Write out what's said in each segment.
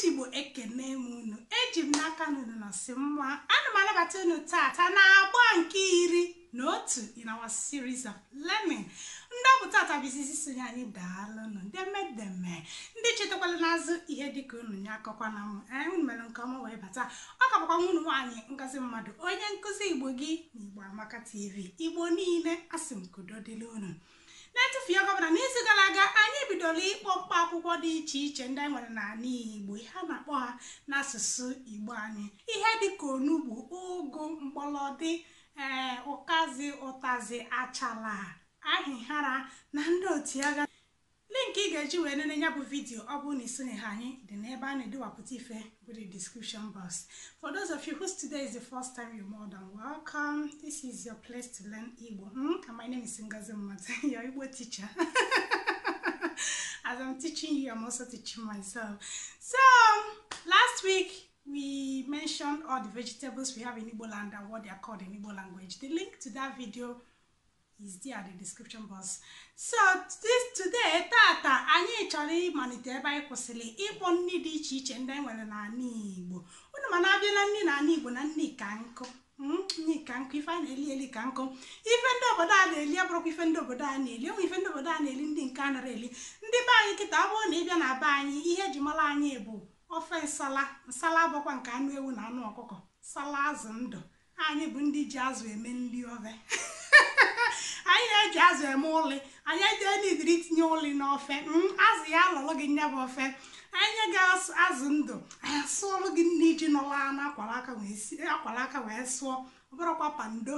Igbo, ekene m unu. Eji m n'aka na unu nọsị mma. Ana m anabata unu tata na agba nke 11 in our series of learning. Ndị ọ bụ tata bụ izizi sonye anyị, daalụnụ, ndemedeme ndị chetakwala n'azụ ihe dịka unu nye akọkwa na m. Ee, unu mere nke ọma wee bata. Ọ ka bụkwa nwunu nwaanyị Ngozi Mmadụ, onye nkụzi Igbo gị na Igbo Amaka TV. Igbo niile, asị m ka udo dịrị unu. Na-etufu ya gọvanọ, n'izu gara aga anyị bidoro ịkpọ mkpa akwụkwọ dị iche iche ndị anyị nwere n'ala Igbo, ihe a na-akpọ ha n'asụsụ Igbo anyị, ihe dịka onugbu, ụgụ, mgbọlọdị, ee, ụkazi, ụtazi, achala, ahịhara na ndị otu ya. Link ị ga-eji wee nene ya bụ vidiyo, ọ bụrụ na isonyeghị anyị, dị n'ebe a na-edewapụta ife bụ the description box. For those of you whose today is the first time, you're more than welcome. This is your place to learn Igbo. And my name is Ngozi Mmadu, your Igbo teacher. As I'm teaching you, I'm also teaching myself. So last week we mentioned all the vegetables we have in Igbo land and what they are called in Igbo language. The link to that video is there at the description box. So this today, tata, anyị chọrọ ịmalite ebe anyị kwụsịrị, ịkpọ nri dị iche iche ndị anyị nwere n'ala Igbo. Unu mana abịa na nri n'ala Igbo, na nri ka nkụ, nri ka nkụ, ife a na-eli eli ka nkụ. Ife ndị obodo a na-eli abụrụkwa ife ndị obodo a na-eli. Enwe ife ndị obodo a na-eli, ndị nke a nara eli. Ndị be anyị kịta, ọ bụrụ na ị bịa na be anyị, ihe eji mara anyị bụ ofe nsala. Nsala abụkwa nke anụ ewu na anụ ọkụkọ, nsala azụ ndụ. Anyị bụ ndị ji azụ eme nri ofe. Anyị na-eji azụ eme ụlị. Anyị eje n'idiri itinye ụlị n'ofe, azụ ya alọlụ gị nya bụ ofe. Anyị nye gị azụ ndụ, anyị asụọlụ gị nne ji nọla na akwara aka wee sụọ. Ọ bụrụkwa pando,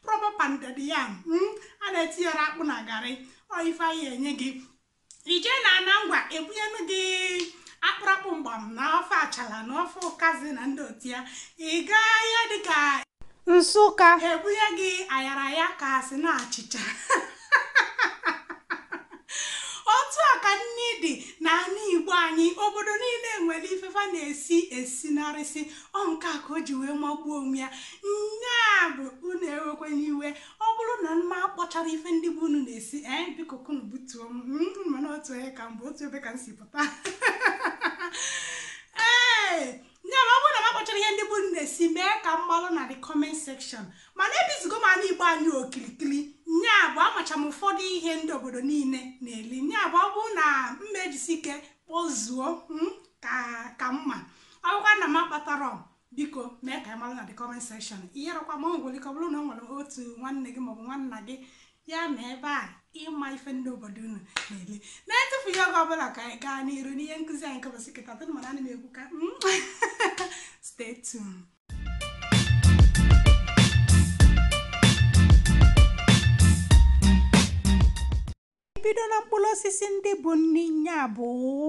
proper pounded yam a na-etinyere akpụ na garị. Ọ ife anyị enye gị. Ije na ana ngwa, ebunyenụ gị akpụrụakpụ mgbam na ofe achala na ofe ụkazi na ndị otu ya. Ị gaa ihe dịka Nsụka, ebunye gị ayara ya ka asị na achịcha. Otu a ka nni dị n'ala Igbo anyị. Obodo niile nwere ifefa na-esi esinarịsị. Ọ nke a ka o ji wee magbuo onwe ya. Nya bụ unu ewekwana iwe ọ bụrụ na mma akpọchara ife ndị bụ unu na-esi. Ee, biko kunu butuo m, mana otu onye ka mbụ, otu ebe ka m si pụta. Ee, ya ma ọ bụrụ na m akpọchara ihe ndị bụ unu na-esi, mee ka m malụ na the comment section. Mana ebizigo m ala Igbo anyị okirikiri, nya bụ amacha m ụfọdụ ihe ndị obodo niile na-eli. Nya bụ ọ bụrụ na mma ejisi ike kpọzuo ka mma, ọ bụkwa na m akpatara, biko mee ka ị malụ na the comment section. Iherekwa ma ọ nwere ike ọ bụrụ na ọ nwere otu nwanne gị maọbụ nwanna gị ya na ebe a ịma ife ndị obodo unu na-eli. Na-etufughị oge ọbụla, ka anyị gaa n'iru n'ihe nkụzi anyị nke ụbọchị kịta. Tụnụ mana ana m ekwu ka stay tuned. Bido na mkpụrụ osisi ndị bụ nni, nya bụ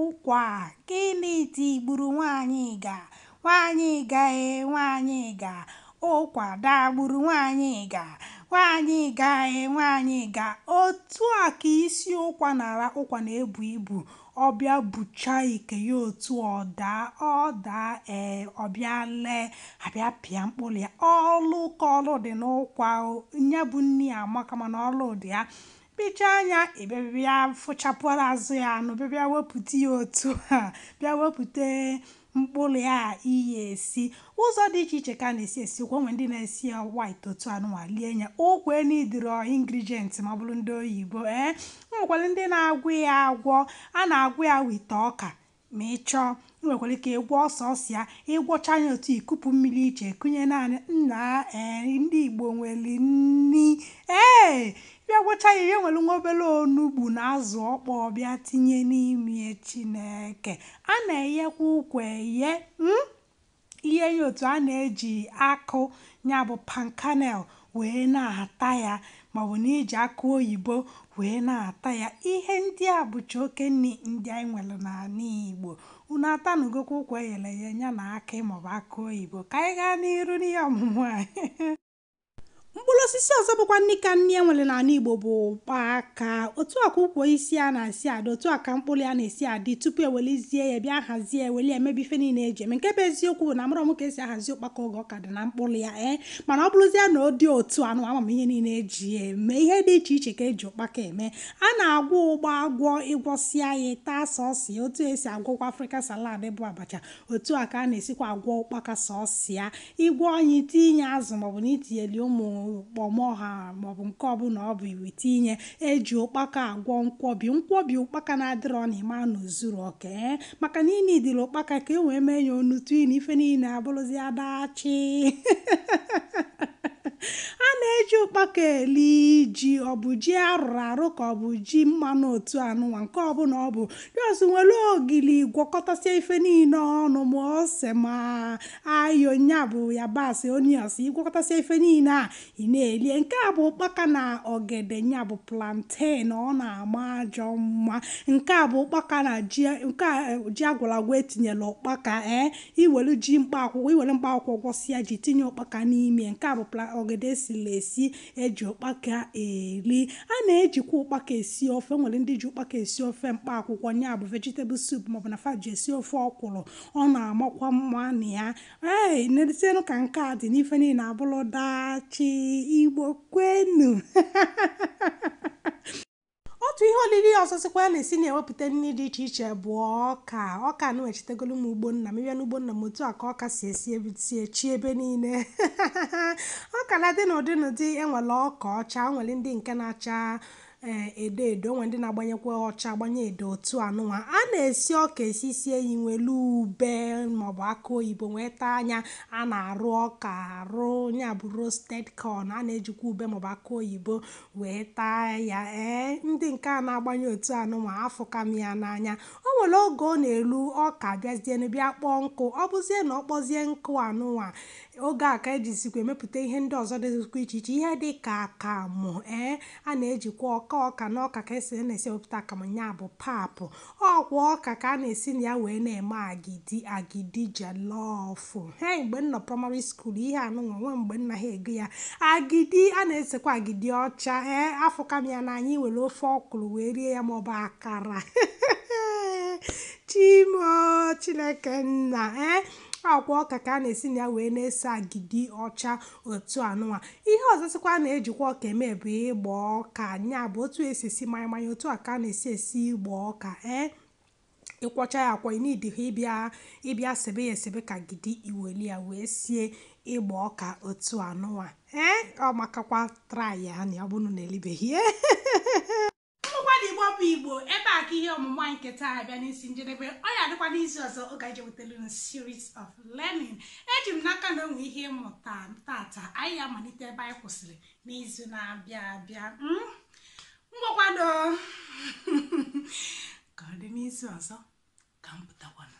ụkwa. Gịnị tigburu nwaanyị ga nwaanyị ga e nwaanyị ga ụkwa dagburu nwaanyị ga nwaanyị ga e nwaanyị ga. Otu a ka isi ụkwa nara. Ụkwa na-ebu ibu, ọbịa buchaa ike ya otu ọ daa, ọ daa, ee, ọbịa lee, abịa pịa mkpụrụ ya. Ọlụ ka ọlụ dị n'ụkwa ya bụ nni amaka, mana ọlụ dị ya. Pichaa anya, ịbịa bịa fụchapụrụ azụ ya anụ, bịa bịa wepụta ya otu a, bịa wepụta mkpụrụ ya iyi esi. Ụzọ dị iche iche ka a na-esi esi ụkwa. Onwe ndị na-esi ya white otu anụnwa lie ya. Ụkwa n'idiro ingredient ma ọ bụrụ ndị oyibo. Ee, nwekwara ndị na-agwọ ya agwọ. A na-agwọ ya wite ọka ma ị chọọ. Ị nwekwara ike ịgwọ ọsọsọ ya. Ịgwọcha ya otu, ikupu mmiri iche kụnye naanị nna. Ee, ndị Igbo nwere nni. Ee, bịa gwọcha ya, ya nwere nwa obere onugbu na azụ ọkpọ bịa tinye n'ime. Chineke, a na-eghekwa ụkwa eye. Ihe ya otu a na-eji akụ ya bụ palm kernel wee na-ata ya, maọbụ na iji akụ oyibo wee na-ata ya. Ihe ndị a bụcha oke nri ndị anyị nwere n'ala Igbo. Unu atanugokwa ụkwa eghere eghe ya na akị maọbụ akụ oyibo? Ka anyị gaa n'iru n'ihe ọmụmụ anyị. Mkpụrụ osisi ọzọ bụkwa nni ka nni enwere n'ala Igbo bụ ụkpaka. Otu a ka ukwu osisi a na-esi adị, otu a ka mkpụrụ ya na-esi adị tupu ewelizie ya bịa hazie eweli emebe ife niile eji eme. Nke bụ eziokwu bụ na amụrọ m ka esi ahazi ụkpaka oge ọ ka dị na mkpụrụ ya, ee, mana ọ bụrụzie na ọ dị otu anụ, ama m ihe niile eji eme. Ihe dị iche iche ka eji ụkpaka eme. A na-agwọ ụgba agwọ, ịgwọsịa ya taa sọsị ya, otu esi agwọkwa Africa salad bụ abacha, otu a ka a na-esikwa agwọ ụkpaka sọsị ya. Ịgwọ ọnya itinye azụ maọbụ na itinyeli ụmụ kpọmọ ha maọbụ nke ọbụla ọ bụ iwe tinye. Eji ụkpaka agwọ nkwọbi, nkwọbi ụkpaka na-adịrọ na ịma na ozuru oke, maka na ịnidiri ụkpaka ka e wee mee ya onutu na ife niile abụrụzi adachi. A na-eji ụkpaka eli ji, ọ bụ ji arụrụ arụ ka ọ bụ ji mmanụ otu anụnwa, nke ọbụla ọ bụ jos nwere ogili gwọkọtasịa ife niile ọnụ, ma ose ma ayo nya bụ yabasị onions, ịgwọkọtasịa ife niile a ị na-elie. Nke a bụ ụkpaka na ogede, nya bụ plantain, ọ na-ama ajọ mma. Nke a bụ ụkpaka na ji, nke a ji agwọrọ agwọ etinyela ụkpaka. Ee, iwelu ji mkpa akwụkwọ, iwere mkpa akwụkwọ gwọsịa ji tinye ụkpaka n'ime. Nke a bụ ogede esiri esi eji ụkpaka eri. A na-ejikwa ụkpaka esi ofe. Nwere ndị ji ụkpaka esi ofe mkpa akwụkwọ, nya bụ vegetable soup, maọbụ na fa ji esi ofe ọkwụrụ, ọ na-amakwa mma na ya. Ee, netienụ ka nke a dị n'ife niile abụrụ dachi. Igbo kwenu! Otu ihe oriri ọzọ sịkwa na-esi na-ewepụta nri dị iche iche bụ ọka. Ọka na echetegolu m ugbo nna m. Ịbịa n'ugbo nna m, otu a ka ọka si esi si echi ebe niile. Ọka na-adị n'ụdị n'ụdị. Enwere ọka ọcha, nwere ndị nke na-acha edo edo, nwere ndị na-agbanyekwa ọcha agbanye edo. Otu anụnwa a na-esi ọka esi sie ya nwere ube maọbụ akụ oyibo wee taa anya. A na-arụ ọka arụ, ya bụ roasted corn, a na-ejikwa ube maọbụ akụ oyibo wee taa ya. Ee, ndị nke a na-agbanye otu anụnwa afụkam ya n'anya. O nwere oge ọ na-elu ọka bịazienụ bịa kpọọ nkụ. Ọ bụzie na ọ kpọzie nkụ anụnwa, oge a ka ejisikwa emepụta ihe ndị ọzọ dịzikwa iche iche, ihe dị ka akamụ. Ee, a na-ejikwa ọka ọka na ọka ka esi na-esi ewepụta akamụ, ya bụ papụ. Ọkwa ọka ka a na-esi na ya wee na-eme agidi, agidi jollof. He, mgbe m nọ primary school, ihe anụnwa nwe mgbe nna ha ego ya agidi. A na-esekwa agidi ọcha. Ee, afụkam ya n'anya iwere ofe ọkwụrụ wee rie ya maọbụ akara. Chimo Chineke nna! Ee, akwa ọka ka a na-esi na ya wee na-ese agidi ọcha otu anụnwa. Ihe ọzọ sịkwa na-ejikwa ọka eme bụ ịgba ọka, nya bụ otu esi esi mmanya mmanya, otu a ka a na-esi esi ịgba ọka. Ee, ịkwọcha ya akwa, ịnidịghị ịbịa sebe ya esebe ka gidi, iweli ya wee sie ịgba ọka otu anụnwa. Ee, ọ makakwa. Try ya na ọ bụrụ na elibeghị. Igbo bụ Igbo, ebe a ka ihe ọmụmụ anyị nke taa abịa n'isi njedebe. Ọ ya adịkwa n'izu ọzọ oge anyị ji wetara series of learning. Eji m n'aka na onwe ihe ịmụta tata. Anyị ya amalite ebe anyị kwụsịrị n'izu na-abịa abịa. Ngwakwado, ka ọ dị n'izu ọzọ ka m pụtakwana.